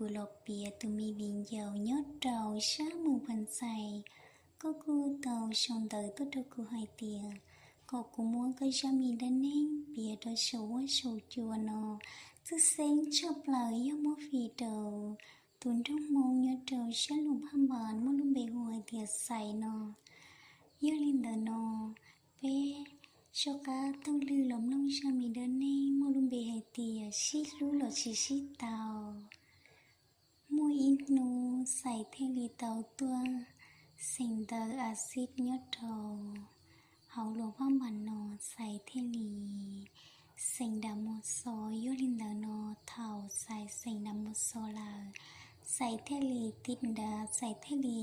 kuv los piav tus me viv ncaus nyob rau sab Moos Phas Xais. Koj kuj tau sau ntawv tuaj rau kuv hais tias kom kuv muab koj zaj me dab neeg piav rau saum huab saum cua no. Txawj xeeb tshaj plaws yog muab fij rau tus nraug Hmoob nyob rau sab Luam Phaj Npas muaj lub npe hu hais tias Xais no. Yog li ntawd no, peb soj qab taug lw los mloog zaj me dab neeg muaj lub npe hais tias Sib Hlub Los Tsis Sib Tau. Muaj ib hnub Xais thiaj li tau tuaj xeem ntawv a xib nyob rau hauv Luam Phaj Npas no. Xais thiaj li xeem nram Mos Xos. Yog li ntawd no, thaum Xais xeem nram Mos Xos lawm, Xais thiaj li tiv nrad, Xais thiaj li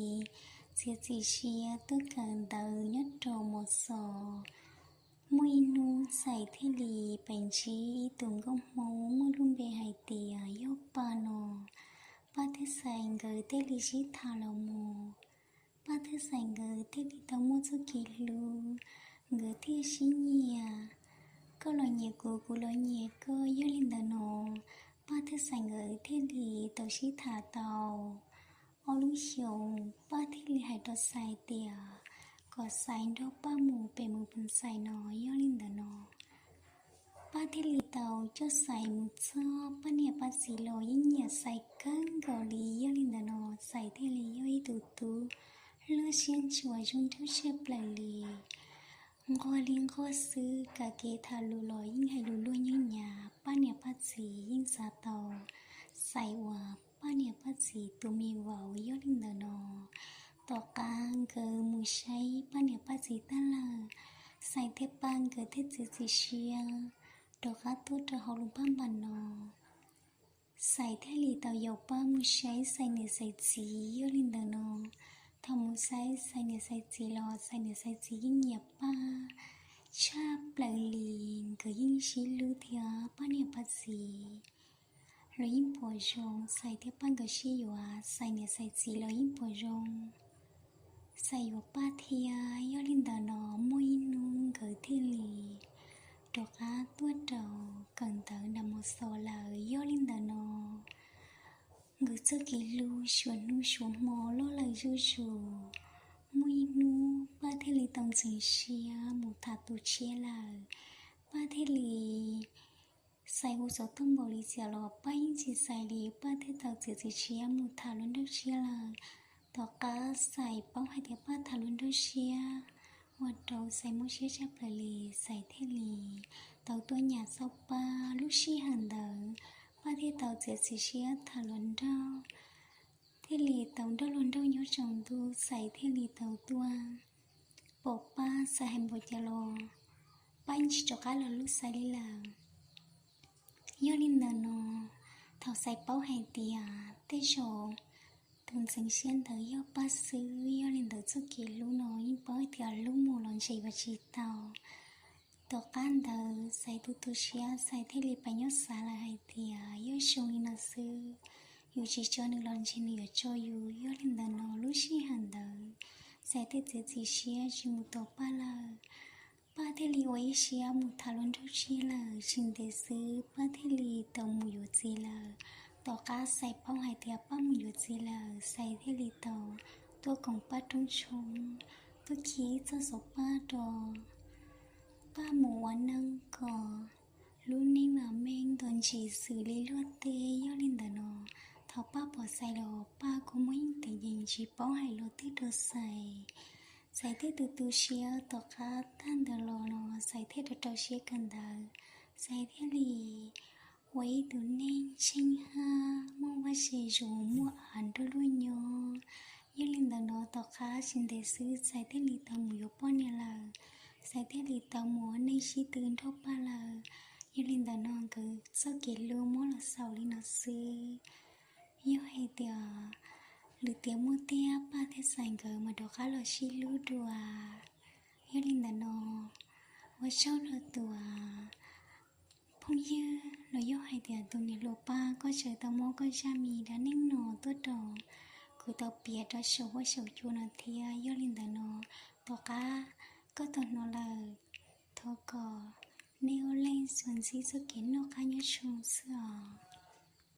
txiav txim siab tuaj kawm ntawv nyob rau Mos Xos. Muaj ib hnub Xais thiaj li pem ntsib ib tug nkauj Hmoob muaj lub npe hais tias yog Paj no. Paj thiab Xais nkawd thiaj li sib tham los mus. Paj thiab Xais nkawd thiaj li tau muaj txoj kev hlub, nkawd thiaj sib nyiam. Koj los nyiam kuv, kuv los nyiam koj. Yog li ntawd no, Paj thiab Xais nkawd thiaj li tau sib tham tau ob lub xyoos. Paj thiaj li hais rau Xais tias kom Xais nrog Paj mus pem Moos Phas Xais no. Yog li ntawd no, Paj thiaj li tau coj Xais mus txog. Paj niam Paj txiv los yeej nyiam Xais kawg nkaus li. Yog li ntawd no, Xais thiaj li yog ib tug tub loj siab ntsws zoo nraug tshaj plaws li. Nquag li nquag xwb, kev tham lus los yeej hais lus luag nyob nyav. Paj niam Paj txiv yeej xav tau Xais ua Paj niam Paj txiv tus me vauv. Yog li ntawd no, tom qab nkawd mus saib Paj niam Paj txiv tag lawm, Xais thiab Paj nkawd thiaj txiav txim siab rov qab tuaj rau hauv Luam Phaj Npas no. Xais thiaj li tau yaum Paj mus saib Xais niam Xais txiv. Yog li ntawd no, thaum mus saib Xais niam Xais txiv los Xais niam Xais txiv yeej nyiam Paj tshaj plaws li. Nkawd yeej sib hlub thiab Paj niam Paj txiv los yeej pom zoo. Xais thiab Paj nkawd sib yuav, Xais niam Xais txiv los yeej pom zoo Xais yuav Paj thiab. Yog li ntawd no, muaj ib hnub nkawd thiaj li rov qab tuaj rau kawm ntawv nram Mos Xos lawm. Yog li ntawd no, nkawd txoj kev hlub suav hnub suav hmo loj lawm zuj zus. Muaj ib hnub Paj thiaj li tau ntxeev siab mus tham tus tshiab lawm. Paj thiaj li, Xais hu xov tooj npaum li cas los Paj yeej tsis xais li. Paj thiaj tau txiav txim siab mus tham luag nraug tshiab lawm. Tom qab Xais paub hais tias Paj tham luag nraug tshiab, ua rau Xais mob siab tshaj plaws li. Xais thiaj li tau tuaj nyam xauj Paj. Lub sij hawm ntawd, Paj thiaj tau txiav txim siab tham luag nraug, thiaj li tau nrog luag nraug nyob tsaus ntuj. Xais thiaj li tau tuaj pom Paj. Xais hais npaum cas los Paj yeej tsis rov qab los hlub Xais li lawm. Yog li ntawd no, thaum Xais paub hais tias tej zaum tus ntxeev siab ntawd yog Paj xwb, yog li ntawd txoj kev hlub no yeej paub hais tias hlub mus los ntshe yuav tsis tau. Tom qab ntawd Xais tu tu siab, Xais thiaj li pib nyob xav lawm hais tias yog zoo li no xwb, yus tsis tso nws los ntshe nws yuav tso yus. Yog li ntawd no, lub sij hawm ntawd Xais thiaj txiav txim siab tsis mus tos Paj lawm. Paj thiaj li ua ib siab mus tham luag nraug tshiab lawm. Tsis ntev xwb Paj thiaj li tau mus yuav txiv lawm. Tom qab Xais paub hais tias Paj mus yuav txiv lawm, Xais thiaj li tau tuaj koom Paj roob tshoob, tuaj khi txoj xov paj rau Paj mus ua neej kom lub neej vam meej nto ntsis xws li luag tej. Yog li ntawd no, thaum Paj pom Xais los Paj kuj muaj yeej teev yees tsis paub hais lo twg rau Xais. Xais thiaj tu tu siab. Tom qab tag ntawd los no, Xais thiaj rau rau siab kawm ntawv. Xais thiaj li ua ib tug neeg tsheej haj, muaj vaj tse zoo, muaj av nrog luag nyob. Yog li ntawd no, tom qab tsis ntev xwb Xais thiaj li tau mus yuav poj niam lawm. Xais thiaj li tau mus ua neej sib tw nrog Paj lawm. Yog li ntawd no, nkawd txoj kev hlub muab los xaus li no xwb. Yog hais tias lwm tiam muaj tiag Paj thiab Xais nkawd mam rov qab los sib hlub dua. Yog li ntawd no, ua tsaug rau tus phooj ywg los yog hais tias tus niam hluas Paj, koj tseem tau muab koj zaj me dab neeg no tuaj rau kuv tau piav rau saum huab saum cua no thiab. Yog li ntawd no, tom qab koj tau hnov lawm, thov kom nej ua neej txuas ntxiv txoj kev noj qab nyob zoo xwb os.